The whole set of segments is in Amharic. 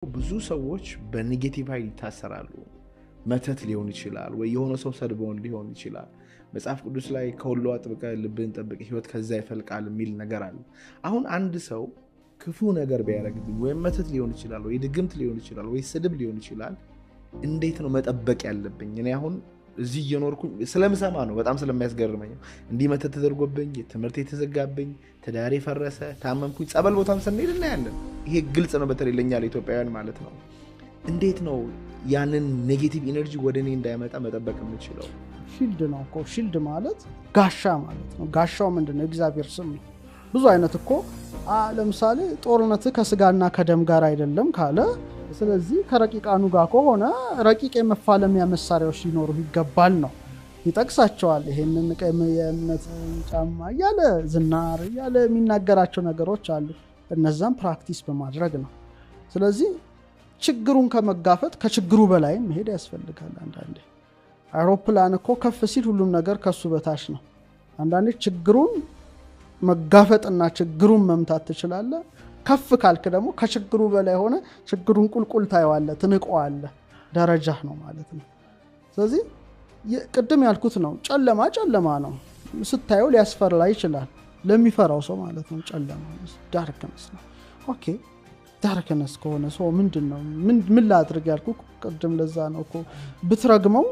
ብዙ ሰዎች በ negative ኃይል ይታሰራሉ። መተት ሊሆን ይችላል፣ ወይ የሆነ ሰው ሰድቦን ሊሆን ይችላል። መጽሐፍ ቅዱስ ላይ ከሁሉ አጥብቀህ ልብህን ጠብቅ፣ ሕይወት ከዛ ይፈልቃል የሚል ነገር አለ። አሁን አንድ ሰው ክፉ ነገር ቢያደርግብኝ ወይም መተት ሊሆን ይችላል፣ ወይ ድግምት ሊሆን ይችላል፣ ወይ ስድብ ሊሆን ይችላል፣ እንዴት ነው መጠበቅ ያለብኝ? እኔ አሁን እዚህ እየኖርኩኝ ስለምሰማ ነው፣ በጣም ስለሚያስገርመኝ እንዲህ መተት ተደርጎብኝ፣ ትምህርት የተዘጋብኝ፣ ትዳሬ ፈረሰ፣ ታመምኩኝ፣ ጸበል ቦታም ስንሄድ እናያለን። ይሄ ግልጽ ነው፣ በተለይ ለእኛ ለኢትዮጵያውያን ማለት ነው። እንዴት ነው ያንን negative energy ወደ እኔ እንዳይመጣ መጠበቅ የምችለው? Shield ነው እኮ። Shield ማለት ጋሻ ማለት ነው። ጋሻው ምንድን ነው? የእግዚአብሔር ስም ነው። ብዙ አይነት እኮ፣ ለምሳሌ ጦርነት ከስጋና ከደም ጋር አይደለም ካለ፣ ስለዚህ ከረቂቃኑ ጋር ከሆነ ረቂቅ የመፋለሚያ መሳሪያዎች ሊኖሩ ይገባል ነው። ይጠቅሳቸዋል። ይሄንን የእምነት ጫማ እያለ፣ ዝናር እያለ የሚናገራቸው ነገሮች አሉ። እነዛም practice በማድረግ ነው። ስለዚህ ችግሩን ከመጋፈጥ ከችግሩ በላይ መሄድ ያስፈልጋል። አንዳንዴ አይሮፕላን እኮ ከፍ ሲል ሁሉም ነገር ከሱ በታች ነው። አንዳንዴ ችግሩን መጋፈጥና ችግሩን መምታት ትችላለህ። ከፍ ካልክ ደግሞ ከችግሩ በላይ ሆነ ችግሩን ቁልቁል ታየዋለህ፣ ትንቀዋለህ። ደረጃህ ነው ማለት ነው። ስለዚህ ቅድም ያልኩት ነው። ጨለማ ጨለማ ነው። ስታየው ሊያስፈራ ይችላል፣ ለሚፈራው ሰው ማለት ነው። ጨለማ darkness ነው። Okay፣ darkness ከሆነ ሰው ምንድን ነው፣ ምን ላድርግ ያልኩ ቅድም ለዛ ነው እኮ። ብትረግመው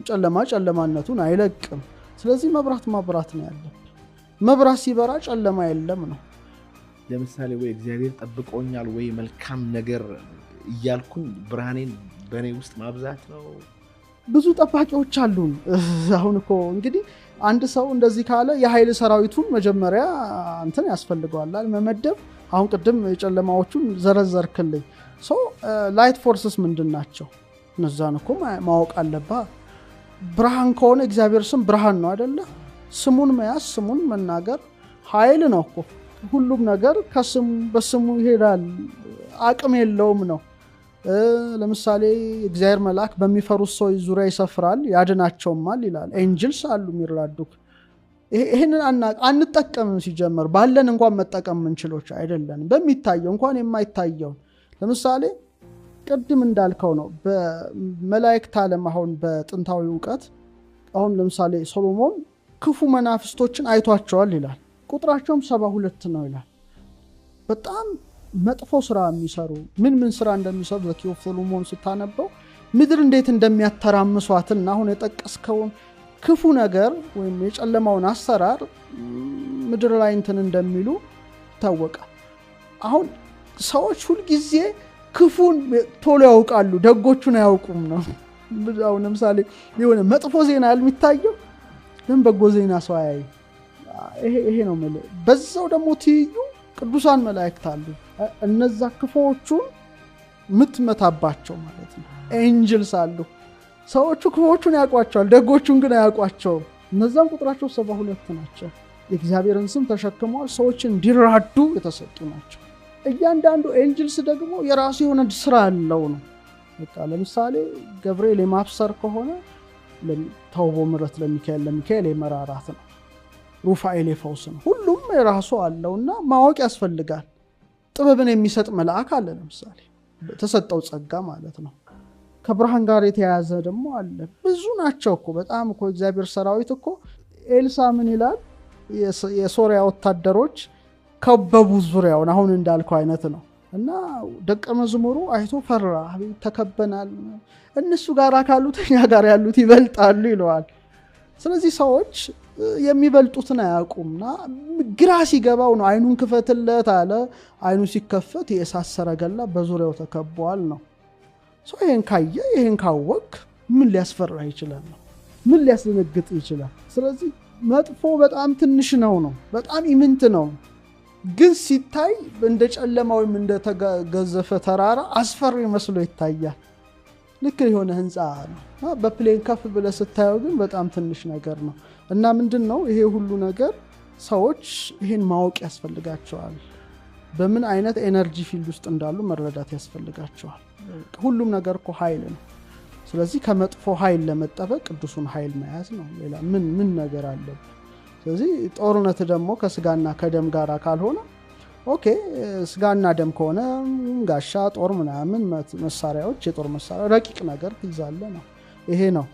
ጨለማ ጨለማነቱን አይለቅም። ስለዚህ መብራት ማብራት ነው ያለብህ። መብራት ሲበራ ጨለማ የለም ነው። ለምሳሌ ወይ እግዚአብሔር ጠብቆኛል ወይ መልካም ነገር እያልኩኝ ብርሃኔን በእኔ ውስጥ ማብዛት ነው። ብዙ ጠባቂዎች አሉን። አሁን እኮ እንግዲህ አንድ ሰው እንደዚህ ካለ የኃይል ሰራዊቱን መጀመሪያ እንትን ያስፈልገዋል መመደብ። አሁን ቅድም የጨለማዎቹን ዘረዘርክልኝ። Light forces ምንድን ናቸው? እነዛን እኮ ማወቅ አለባ። ብርሃን ከሆነ እግዚአብሔር ስም ብርሃን ነው አይደለ? ስሙን መያዝ፣ ስሙን መናገር ኃይል ነው እኮ። ሁሉም ነገር በስሙ ይሄዳል። አቅም የለውም ነው። ለምሳሌ እግዚአብሔር መልአክ በሚፈሩት ሰው ዙሪያ ይሰፍራል ያድናቸውማል ይላል። Angels አሉ የሚራዱክ። ይህንን አንጠቀምም። ሲጀመር ባለን እንኳን መጠቀም ምንችሎች አይደለንም። በሚታየው እንኳን የማይታየውን፣ ለምሳሌ ቅድም እንዳልከው ነው። በመላእክት ዓለም አሁን በጥንታዊ እውቀት አሁን ለምሳሌ ሶሎሞን ክፉ መናፍስቶችን አይቷቸዋል ይላል። ቁጥራቸውም 72 ነው ይላል። በጣም መጥፎ ስራ የሚሰሩ፣ ምን ምን ስራ እንደሚሰሩ The Key of Solomon ስታነበው ምድር እንዴት እንደሚያተራምሷትና አሁን የጠቀስከውን ክፉ ነገር ወይም የጨለማውን አሰራር ምድር ላይ እንትን እንደሚሉ ይታወቃል። አሁን ሰዎች ሁልጊዜ ክፉን ቶሎ ያውቃሉ፣ ደጎቹን አያውቁም ነው። አሁን ለምሳሌ የሆነ መጥፎ ዜና የሚታየው ግን በጎ ዜና ሰው አያይ። ይሄ ነው የምልህ። በዛው ደግሞ ትይዩ ቅዱሳን መላእክት አሉ። እነዛ ክፉዎቹን ምትመታባቸው ማለት ነው። Angels አሉ። ሰዎቹ ክፉዎቹን ያውቋቸዋል፣ ደጎቹን ግን አያውቋቸውም። እነዛም ቁጥራቸው 72 ናቸው። የእግዚአብሔርን ስም ተሸክመዋል። ሰዎችን እንዲራዱ የተሰጡ ናቸው። እያንዳንዱ angels ደግሞ የራሱ የሆነ ስራ ያለው ነው። በቃ ለምሳሌ ገብርኤል የማብሰር ከሆነ፣ ተውቦ ምሕረት ለሚካኤል፣ ለሚካኤል የመራራት ነው። ሩፋኤል የፈውስ ነው። ሁሉም የራሱ አለውና ማወቅ ያስፈልጋል። ጥበብን የሚሰጥ መልአክ አለ። ለምሳሌ ተሰጠው ጸጋ ማለት ነው። ከብርሃን ጋር የተያያዘ ደግሞ አለ። ብዙ ናቸው እኮ፣ በጣም እኮ እግዚአብሔር ሰራዊት እኮ። ኤልሳ ምን ይላል? የሶሪያ ወታደሮች ከበቡ ዙሪያውን፣ አሁን እንዳልከው አይነት ነው። እና ደቀ መዝሙሩ አይቶ ፈራ። ተከበናል፣ እነሱ ጋር ካሉት እኛ ጋር ያሉት ይበልጣሉ ይለዋል። ስለዚህ ሰዎች የሚበልጡትን አያውቁምና ግራ ሲገባው ነው አይኑን ክፈትለት አለ። አይኑ ሲከፈት የእሳት ሰረገላ በዙሪያው ተከቧል ነው። ሰው ይሄን ካየ፣ ይሄን ካወቅ ምን ሊያስፈራ ይችላል ነው? ምን ሊያስደነግጥ ይችላል? ስለዚህ መጥፎ በጣም ትንሽ ነው ነው፣ በጣም ኢምንት ነው። ግን ሲታይ እንደ ጨለማ ወይም እንደተገዘፈ ተራራ አስፈሪ መስሎ ይታያል። ልክ የሆነ ህንፃ ነው። በ plane ከፍ ብለህ ስታየው ግን በጣም ትንሽ ነገር ነው። እና ምንድን ነው ይሄ ሁሉ ነገር፣ ሰዎች ይሄን ማወቅ ያስፈልጋቸዋል። በምን አይነት energy field ውስጥ እንዳሉ መረዳት ያስፈልጋቸዋል። ሁሉም ነገር እኮ ኃይል ነው። ስለዚህ ከመጥፎ ኃይል ለመጠበቅ ቅዱሱን ኃይል መያዝ ነው። ሌላ ምን ምን ነገር አለብን? ስለዚህ ጦርነት ደግሞ ከስጋና ከደም ጋር ካልሆነ Okay ስጋና ደም ከሆነ ጋሻ፣ ጦር ምናምን መሳሪያዎች፣ የጦር መሳሪያ ረቂቅ ነገር ትይዛለህ ነው። ይሄ ነው።